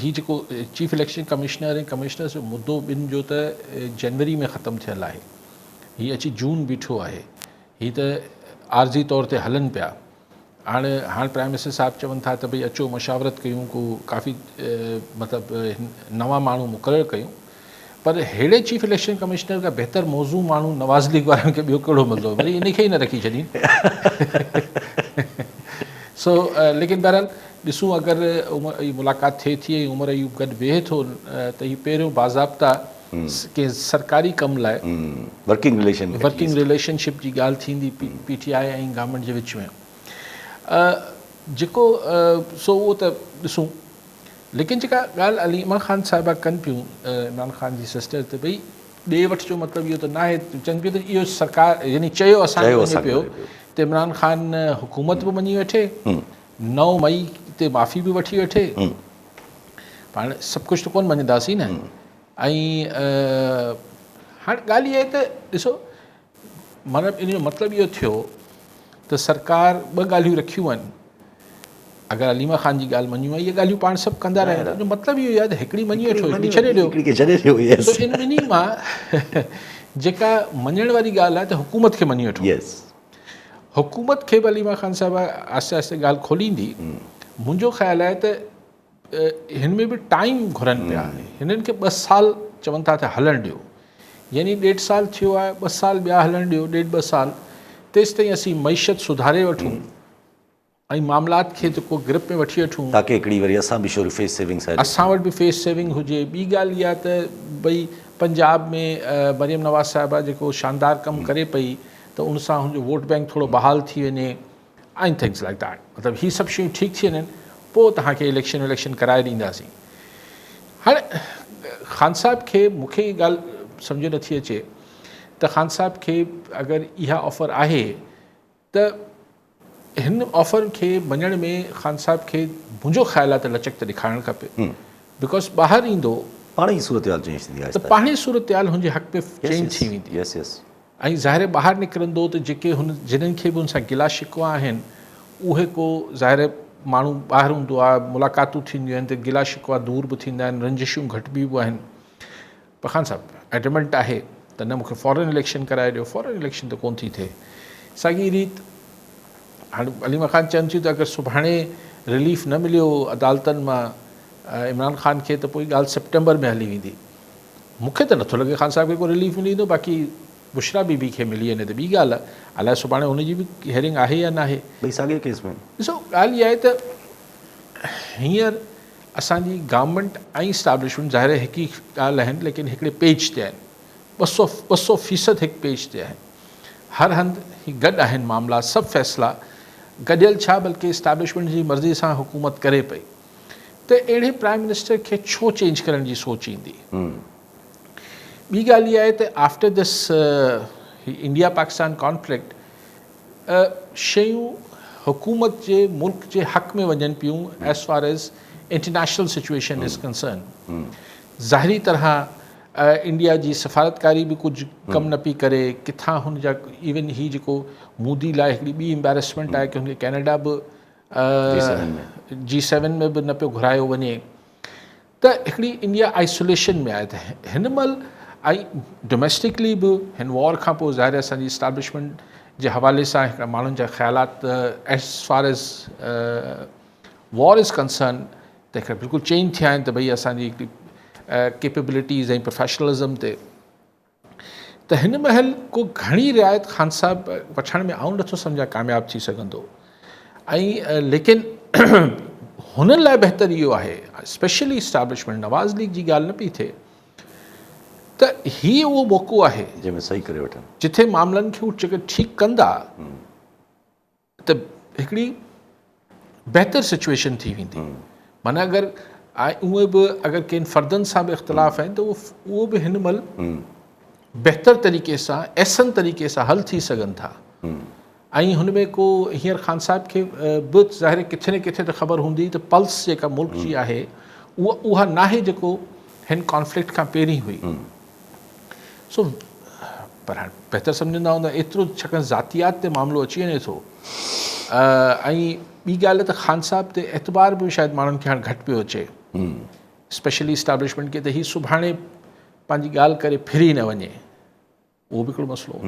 هي جيڪو chief election commissioner ۽ commissioners جو مدو ٻن جو ته جنوري ۾ ختم ٿيل آهي هي اچي جون بيٺو آهي هي ته عارضي طور تي هلن پيا هاڻ هاڻ پرائم منسٽر صاحب چون ٿا ته ڀئي اچو مشاورت ڪيون ڪو ڪافي مطلب نوان ماڻهو مقرر ڪيون پر ههڙي چيف اليڪشن ڪمشنر کان بهتر موضوع ماڻهو نواز ليگ وارن کي ٻيو ڪهڙو ملندو وري ان کي ئي نه رکي ڇڏين سو ليڪن بهرحال ڏسون اگر عمر ملاقات ٿئي ٿي ۽ عمر ايوب گڏ ويهي ٿو ته هي پهريون باضابطا ڪنهن سرڪاري ڪم لاء working relation working relation ship جي ڳالهه ٿيندي پي ٽي آء ۽ گورنمينٽ جي وچ ۾ جيڪو سو اهو ته ڏسون ليڪن جيڪا ڳالهه عليما خان صاحبه ڪن پيون عمران خان جي سسٽر ته ڀئي ڏي وٺ جو مطلب اهو ته ناهي چون پيون ته اهو سرڪار يعني چيو اسان کي وڃي پيو ته عمران خان حڪومت به مڃي وٺي 9 مئي تي معافي به وٺي وٺي پاڻ سڀ ڪجهه ته ڪونه مڃنداسين نه ۽ هاڻ ڳالهه اها آهي ته ڏسو مطلب ان جو مطلب اهو ٿيو ته سرڪار ٻه ڳالهيون رکيون آهن اگر عليما خان جي ڳالهه مڃيون اهي ڳالهيون پاڻ سڀ ڪندا رهيا ان جو مطلب اهو آهي ته هڪڙي مڃي وٺو هڪڙي ڇڏي ڏيو هڪڙي کي ڇڏي ڏيو يس سو ان ٻنهي مان جيڪا مڃڻ واري ڳالهه آهي ته حڪومت کي مڃي وٺو يس حڪومت کي به عليما خان صاحب آهستي آهستي ڳالهه کوليندي منهنجو خيال آهي ته هن ۾ به ٽائيم گهرن پيا هنن کي ٻه سال چون ٿا ته هلڻ ڏيو يعني ڏيڍ سال ٿيو آهي ٻه سال ٻيا هلڻ ڏيو ڏيڍ ٻه سال تيستائين اسين معيشت سڌاري وٺون ۽ معاملات کي ته ڪو گرپ ۾ وٺي وٺون تاڪه هڪڙي وري اسان به شور فيس سيونگ سائيڊ اسان وٽ به فيس سيونگ هجي ٻي ڳالهه اها ته ڀئي پنجاب ۾ مريم نواز صاحبه جيڪو شاندار ڪم ڪري پئي ته ان سان هن جو ووٽ بينڪ ٿورو بحال ٿي وڃي ۽ ٿنگس لائڪ that مطلب هي سڀ شيون ٺيڪ ٿي وڃن پوء توهان کي اليڪشن وليڪشن ڪرائي ڏينداسين هاڻي خان صاحب کي مون کي هي ڳالهه سمجهه نٿي اچي ته خان صاحب کي اگر اها آفر آهي ته هن آفر کي مڃڻ ۾ خان صاحب کي منهنجو خيال آهي ته لچڪ ته ڏيکارڻ کپي because ٻاهر ايندو پاڻ ئي صورتحال چينج ٿيندي ته پاڻ ئي صورتحال هن جي حق ۾ چينج ٿي ويندي يس يس ۽ ظاهر آهي ٻاهر نڪرندو ته جيڪي هن جنھن کي به هن سان گلا شڪوا آهن اهي ڪو ظاهر آهي ماڻهو ٻاهر هوندو آهي ملاقاتون ٿينديون آهن ته گلا شڪوا دور به ٿيندا آهن رنجشون گهٽبيون به آهن پر خان صاحب ايڊمنٽ آهي ته نه مونکي فورن اليڪشن ڪرائي ڏيو فورن اليڪشن ته ڪون ٿي ٿئي ساڳي ريت هاڻي عليما خان چون ٿيون ته اگر سڀاڻي رليف نه مليو عدالتن مان عمران خان کي ته پوء ڳالهه سيپٽمبر ۾ هلي ويندي مون کي ته نٿو لڳي خان صاحب کي ڪو رليف ملي ويندو باقي بشريٰ بي بي کي ملي وڃي ته ٻي ڳالهه آهي الائي سڀاڻي ان جي به هيئرنگ آهي يا ناهي. ٻئي ساڳئي ڪيس ۾. ڏسو ڳالهه اها آهي ته هينئر اسان جي گورنمينٽ ۽ اسٽيبلشمينٽ ظاهر آهي هڪ ئي ڳالهه آهن ليڪن هڪڙي پيج تي آهن 200 200% هڪ پيج تي آهن هر هنڌ هي گڏ آهن معاملا سڀ فيصلا گڏيل ڇا بلڪه اسٽيبلشمينٽ جي مرضي سان حڪومت ڪري پئي. ته اهڙي پرائم منسٽر کي ڇو چينج ڪرڻ جي سوچ ايندي؟ ٻي ڳالهه اها آهي ته after this India Pakistan conflict شيون حڪومت جي ملڪ جي حق ۾ وڃن پيون as far as international situation is concern ظاهري طرح انڊيا جي سفارتڪاري به ڪجهه ڪم نه پئي ڪري ڪٿان هن جا ايون هي جيڪو مودي لاء هڪڙي ٻي امبيرسمينٽ آهي ڪي هن کي ڪينيڊا به جي سيون ۾ به نه پيو گهرايو وڃي ته هڪڙي انڊيا آئسوليشن ۾ آهي ته هن مهل ۽ ڊوميسٽڪلي به هن وار کان پوء ظاهر اسان جي اسٽيبلشمينٽ جي حوالي سان هڪڙا ماڻهن جا خيالات as far as war is concern ته هڪڙا بلڪل چينج ٿيا آهن ته ڀئي اسان جي هڪڙي ڪيپيبلٽيز ۽ پروفيشنلزم تي ته هن مهل ڪو گهڻي رعايت خان صاحب وٺڻ ۾ آئون نٿو سمجهان ڪامياب ٿي سگهندو ۽ ليڪن هنن لاء بهتر اهو آهي اسپيشلي اسٽيبلشمينٽ نواز ليگ جي ڳالهه نه پئي ٿئي ته هي اهو موقعو آهي جنهن ۾ صحيح ڪري وٺن جتي معاملن کي هو ٺيڪ ڪندا ته هڪڙي بهتر سچويشن ٿي ويندي معنيٰ اگر اونئن به اگر ڪن فردن سان به اختلاف آهن ته اهو به هن مهل بهتر طريقي سان احسن طريقي سان حل ٿي سگهن ٿا ۽ هن ۾ ڪو هينئر خان صاحب کي به ظاهر ڪٿي نه ڪٿي ته خبر هوندي ته پلس جيڪا ملڪ جي آهي اها اها ناهي جيڪو هن ڪانفلڪٽ کان پهرين هئي سو پر هاڻ بهتر سمجهندا هوندا ايترو ڇاڪاڻ ذاتيات تي معاملو اچي وڃي ٿو ۽ ٻي ڳالهه ته خان صاحب تي اعتبار به شايد ماڻهن کي هاڻ گهٽ پيو اچي. اسپيشلي اسٽيبلشمينٽ کي ته هي سڀاڻي پنهنجي ڳالهه ڪري ڦري نه وڃي، اهو به هڪڙو مسئلو.